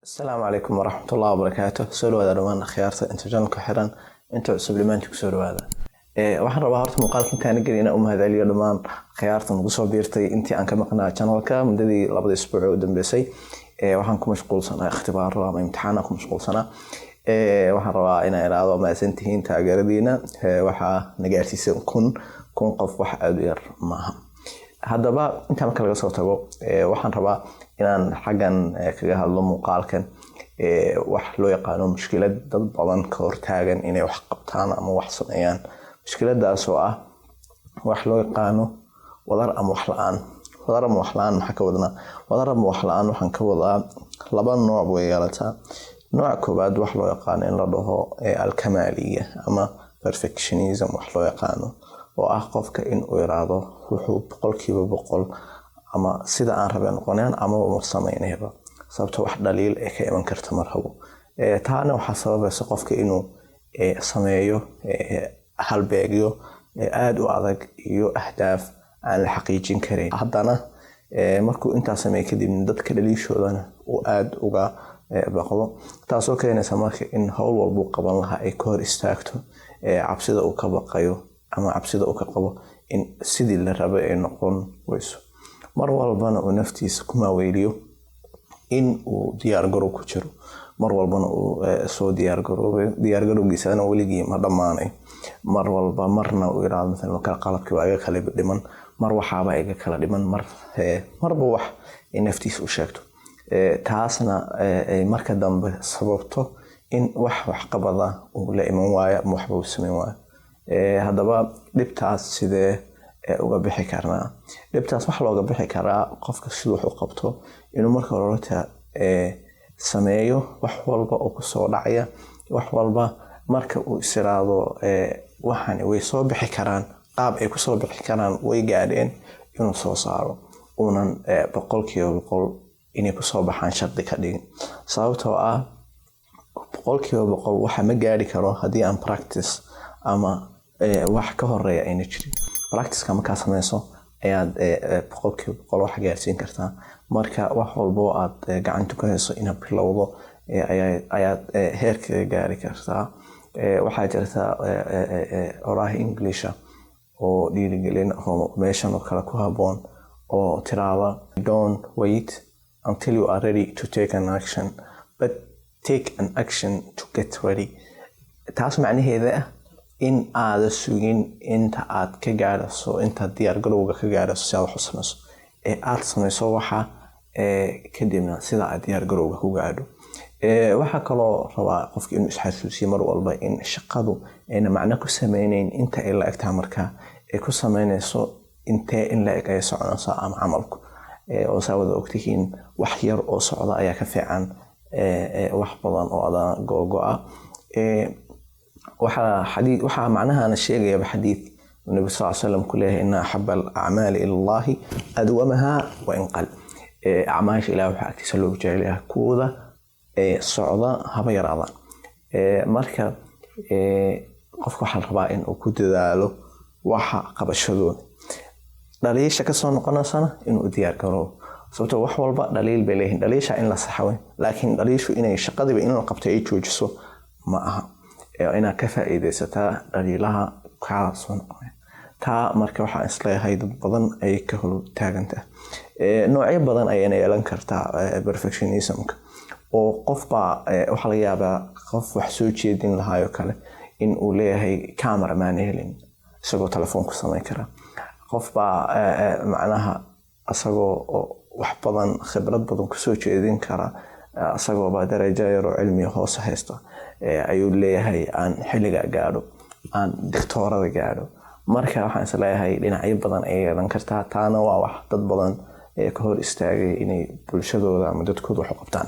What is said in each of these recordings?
Asalaamu calaykum waraxmatullahi wabarakaatu. Soo dhawaada dhammaan akhyaarta inta channelka xiran, inta cusub, dhammaantii kusoo dhawaada. Waxaan rabaa horta muuqaalka intaan gelin inaan u mahadceliyo dhammaan akhyaarta nagu soo biirtay intii aan ka maqnaa channelka muddadii 2dii isbuuc ee u dambeysay. Waxaan ku mashquulsanaa ikhtibaaro ama imtixaana ku mashquulsanaa. Waxaan rabaa inaan iraado mahadsantihiin taageeradiina. Waxaa na gaarsiisay 1000 qof, wax aada u yar maaha. Haddaba intaa marka laga soo tago, waxaan rabaa inaan xaggan kaga hadlo muuqaalkan wax loo yaqaano mushkilad dad badan ka hortaagan inay wax qabtaan ama wax sameeyaan, mushkiladaas oo ah wax loo yaqaano wadar ama wax la-aan. Wadar ama wax la-aan maxaa ka wadnaa? Wadar ama wax la-aan waxaan ka wadaa laba nooc way yeelataa. Nooca koowaad wax loo yaqaano in la dhaho alkamaaliya ama perfectionism wax loo yaqaano, oo ah qofka in uu iraado wuxuu 100% ama sida aan rabe noqonayaan amaba ma sameynayba, sababto wax dhaliil ee ka iman karta mar rabo. Taana waxaa sababaysa qofka inuu sameeyo halbeegyo aada u adag iyo ahdaaf aan la xaqiijin karin. Haddana markuu intaa sameeyo kadibna dadka dhaliishoodana uu aada uga baqdo, taasoo keenaysa marka in howl walbuu qaban lahaa ay ka hor istaagto cabsida uu ka baqayo ama cabsida uu ka qabo in sidii la rabay ay noqon weyso. Mar walbana uu naftiisa ku maaweeliyo in uu diyaargarow ku jiro, mar walbana uu soo diyaargaroobayo, diyaargarowgiisana weligii ma dhammaanayo. Mar walba marna uu yiraahdo, maalan kale, qalabkii waa iga kala dhiman, mar waxaaba iga kala dhiman, mar marba wax ay naftiisa u sheegto. Taasna ay marka dambe sababto in wax waxqabada uu la iman waayo ama waxba uu sameyn waayo. Haddaba dhibtaas sidee uga bixi karnaa? Dhibtaas waxaa looga bixi karaa qofka siduu wax u qabto inuu marka hore horta sameeyo wax walba oo kusoo dhacaya, wax walba marka uu isiraado waxani way soo bixi karaan, qaab ay kusoo bixi karaan way gaadheen, inuu soo saaro, uunan 100% inay kusoo baxaan shardi ka dhigin, sababtoo ah 100% waxa ma gaari karo haddii aan practice ama wax ka horeeya ayna jirin. Practiceka markaa sameyso ayaad 100% wax gaarsiin kartaa. Marka wax walbo aad gacanta ku hayso inaad bilowdo ayaad heerkaga gaari kartaa. Waxaa jirta oraah Englisha oo dhiirigelin oo meeshan oo kale ku haboon oo tiraahda, "Don't wait until you are ready to take an action, but take an action to get ready." Taas macnaheeda ah in aada sugin inta aad ka gaadhayso, intaad diyaar garowga ka gaadhayso si aad wax u sameyso, ee aad sameyso waxa kadibna sida aad diyaar garowga ku gaadho. Waxaa kaloo rabaa qofka inuu isxasuusiyo mar walba in shaqadu ayna macno ku sameyneyn inta ay la egtaha, markaa ay ku sameyneyso intee in la eg ay soconayso ama camalku. Oo saa wada ogtihiin, wax yar oo socda ayaa ka fiican wax badan oo adana googo-a. Waxaa macnahana sheegayaba xadiid nabi sal slam ku leeyahay, "Ina axaba alacmaali ila Allahi adwamaha wa in qal." Acmaasha Ilaah waxaa agtiisa loogu jecel yahay kuwooda socda, haba yaraadaan. Marka qofka waxaa la rabaa in uu ku dadaalo waxa qabashadooda, dhaliisha kasoo noqonaysana inuu diyaar garoobo, sababtoo wax walba dhaliil bay leeyihiin. Dhaliisha in la saxa wey, laakiin dhaliishu inay shaqadiiba in la qabto ay joojiso ma aha. Inaad ka faa'iidaysataa dhaliilaha kaa soo noqonaya. Taa marka waxaan isleeyahay dad badan ayay ka hor taagantaha. Noocyo badan ayayna yeelan kartaa perfectionismka, oo qofbaa waxaa laga yaabaa qof wax soo jeedin lahaayoo kale in uu leeyahay camera maan helin, isagoo telefoon ku samayn kara. Qofbaa macnaha isagoo wax badan, khibrad badan kusoo jeedin kara, isagooba darajo yaroo cilmiga hoose haysta, ayuu leeyahay aan xilliga gaadho, aan dictoorada gaadho. Marka waxaan isleeyahay dhinacyo badan ayay yeelan kartaa. Taana waa wax dad badan ka hor istaagay inay bulshadooda ama dadkooda wax u qabtaan.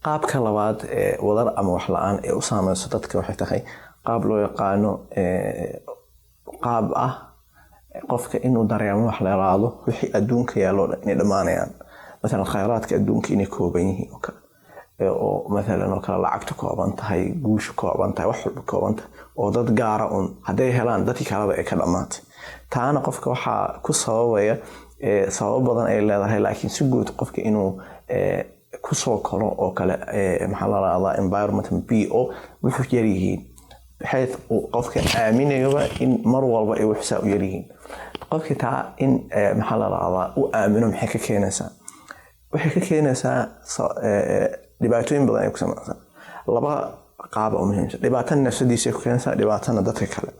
Qaabka labaad ee wadar ama wax la-aan ee u saameyso dadka waxay tahay qaab loo yaqaano qaab ah qofka inuu dareemo wax la yiraahdo wixii adduunka yaallo dhan inay dhammaanayaan, matalan khayraadka adduunka inay kooban yihiin oo kale, oo matalan oo kale lacagtu kooban tahay, guushu kooban tahay, wax walba kooban tahay, oo dad gaara un hadday helaan dadkii kaleba ay ka dhammaatay. Taana qofka waxaa ku sababaya sababo badan ay leedahay, laakiin si guud qofka inuu Kusoo koro oo kale, maxaa la rahdaa, environment bo wuxuu yaryihiin xeed uu qofka aaminayoba in mar walba ay wuxsaa u yaryihiin. Qofkii taa in, maxaa la rahdaa, u aamino, maxay ka keenaysaa? Waxay ka keenaysaa dhibaatooyin badan ay ku samaysaa. Laba qaaba u muhiimsan: dhibaatana nafsadiisa ay ku keenaysaa, dhibaatana dadka kale.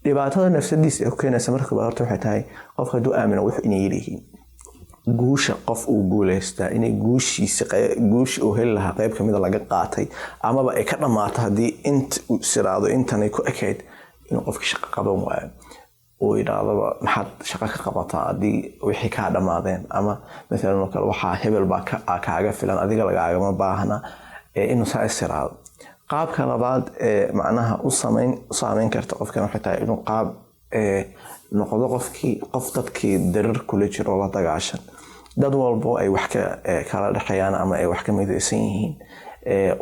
Dhibaatada nafsadiisa ay ku keenaysa marka koobaad horta waxay tahay, qofka hadduu aamino wuxuu inay yaryihiin, guusha qof uu guuleystaa inay guushiisa, guushi uu heli lahaa qayb kamida laga qaatay amaba ay ka dhammaato haddii int uu isiraado intanay ku ekayd, inuu qofki shaqo qaban waayo, uu yidhaahdaba maxaad shaqo ka qabataa haddii wixii kaa dhammaadeen, ama maalan oo kale waxaa hebel baa kaaga filan, adiga lagaagama baahna, inuu saa isiraado. Qaabka labaad ee macnaha u saameyn karta qofkan waxay tahay inuu qaab noqdo qofkii qof dadkii darar kula jiro, la dagaashan dad walbo ay wax ka kala dhexeeyaan ama ay wax ka midaysan yihiin,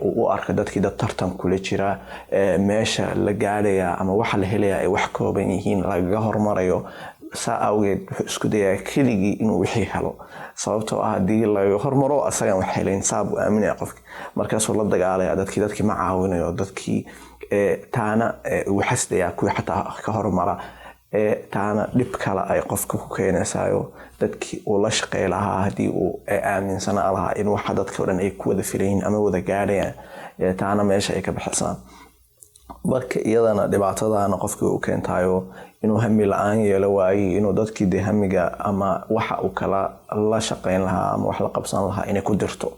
uu u arko dadkii dad tartan kula jira, meesha la gaadhaya ama waxa la helaya ay wax kooban yihiin, lagaga hormarayo. Saa awgeed wuxuu isku dayaa keligii inuu wixii helo, sababtoo ah haddii laga hormaro asagaan wax helayn, saa buu aaminaya qofki. Markaasuu la dagaalaya dadkii, dadkii ma caawinayo dadkii, taana uu xasdayaa kuwii xataa ka hormara. Taana dhib kale ay qofka ku keenaysayo, dadkii uu la shaqey lahaa haddii uu aaminsanaa lahaa in waxa dadka o dhan ay ku wada filayiin ama wada gaadhayaan, taana meesha ay ka baxaysaa. Marka iyadana dhibaatadana qofkii u keentayo inuu hami la-aan yeelo waaye, inuu dadkii de hamiga ama waxa uu kala la shaqeyn lahaa ama wax la qabsan lahaa inay ku dirto.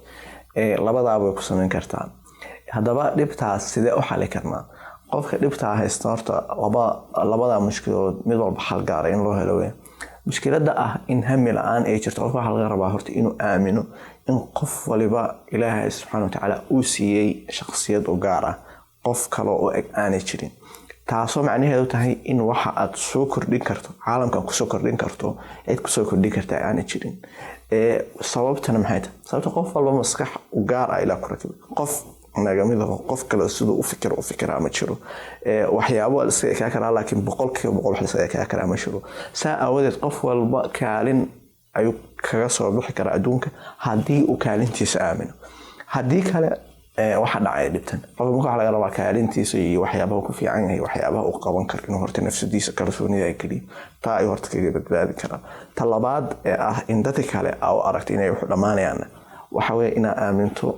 Labadaaba way ku sameyn kartaa. Haddaba dhibtaas sidee u xali karnaa? Qofka dhibtaa haysta horta labada mushkilood mid walba xal gaara in loo helo wey. Mushkiladda ah in hami la-aan ay jirto, qofka waxaa laga rabaa horta inuu aamino in qof waliba Ilaahay subxaana watacaala uu siiyey shaqsiyad u gaar ah, qof kale oo eg aanay jirin, taasoo macnaheedu tahay in waxa aad soo kordhin karto caalamkan kusoo kordhin karto cid kusoo kordhin karta aanay jirin. Sababtana maxay tahay? Sababta qof walba maskax u gaar ah ilaa ku rakibay. Qof nagamid aho qof kale siduu u fikir u fikiraa ma jiro. Waxyaabo waa la iskaga ekaa karaa, laakiin 100% wax la iskaga ekaa karaa ma jiro. Saa aawadeed qof walba kaalin ayuu kaga soo bixi karaa adduunka haddii uu kaalintiisa aamino. Haddii kale waxa dhacay dhibtan. Qofka marka waxaa laga rabaa kaalintiisa iyo waxyaabaha ku fiican yahay, waxyaabaha uu qaban karo, inuu horta nafsadiisa kalsoonida ay geliyo. Taa ayuu horta kaga badbaadi karaa. Ta labaad ee ah in dadka kale aa u aragta inay wuxu dhammaanayaan, waxa weeye inaa aaminto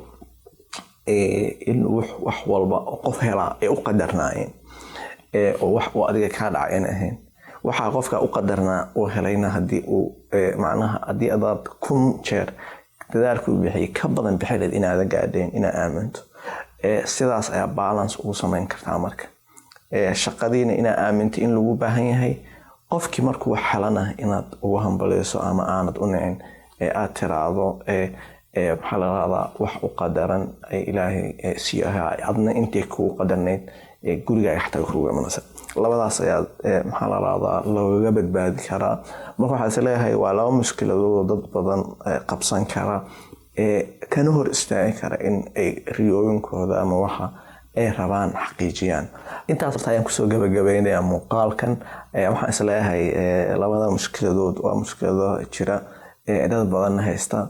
in wax walba oo qof helaa ay u qadarnaayeen, oo wax uu adiga kaa dhacay aan ahayn. Waxaa qofka u qadarnaa uu helayna, haddii uu macnaha haddii adaad 1000 jeer dadaalku bixiyay ka badan bixileed inaada gaadheen, inaa aaminto. Sidaas ayaa balance ugu samayn kartaa. Marka shaqadiina inaa aaminto in lagu baahan yahay, qofkii markuu wax helana inaad ugu hambaleyso ama aanad u nicin, ee aad tiraahdo, maxaa la rahdaa, wax u qadaran ay Ilaahay sii ahaa, adna intay kugu qadarnayd gurigaaga xataa kugu imanaysa. Labadaas ayaa, maxaa la rahdaa, loogaga badbaadi karaa. Marka waxaa is leeyahay waa laba mushkiladood oo dad badan qabsan kara, kana hor istaagi kara in ay riyooyinkooda ama waxa ay rabaan xaqiijiyaan. Intaas horta ayaan kusoo gabagabaynayaa muuqaalkan. Waxaan is leeyahay labada mushkiladood waa mushkilado jira, dad badan haysta,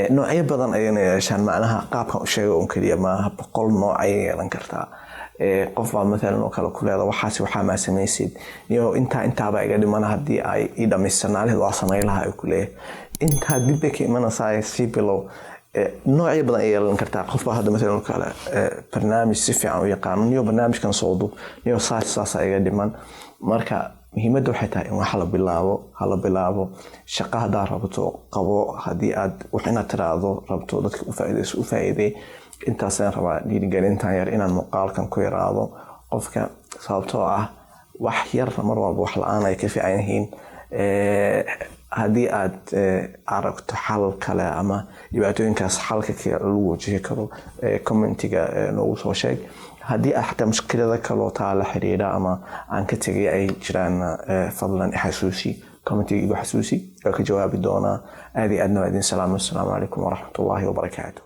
noocyo badan ayayna yeeshaan. Macnaha qaabkan u sheega un keliya maaha, 100 nooc ayay yeelan kartaa. Qof baa matalan oo kale ku leeda waxaas, waxaa maa samaysid niyo, intaa intaaba iga dhimana, haddii ay ii dhamaystirnaaleed waa samayn lahaa, ay ku leeyahay. Intaa dib bay ka imanaysaa, sii bilow. Noocyo badan ay yeelan kartaa. Qof baa hadda matalan oo kale barnaamij si fiican u yaqaano, niyo barnaamijkan soo dub, niyo saas saasa iga dhiman. Marka muhiimadda waxay tahay in wax la bilaabo, hala bilaabo shaqo. Haddaad rabto qabo, haddii aad wax inaad tiraahdo rabto dadka u faa'iideyso, u faa'iiday. Intaasaan rabaa dhiirigelintan yar inaan muuqaalkan ku yaraado qofka, sababtoo ah wax yar mar walba wax la-aan ay ka fiican yihiin. Haddii aad aragto xal kale ama dhibaatooyinkaas xalka lagu wajihi karo, commentiga noogu soo sheeg. Haddii aad xataa mushkilada kaloo taa la xiriira ama aan ka tegay ay jiraan, fadlan xasuusi, commentiga igu xasuusi, waa ka jawaabi doonaa. Aad iyo aadna waa idin salaamo. Assalaamu calaykum waraxmatullaahi wabarakaatu.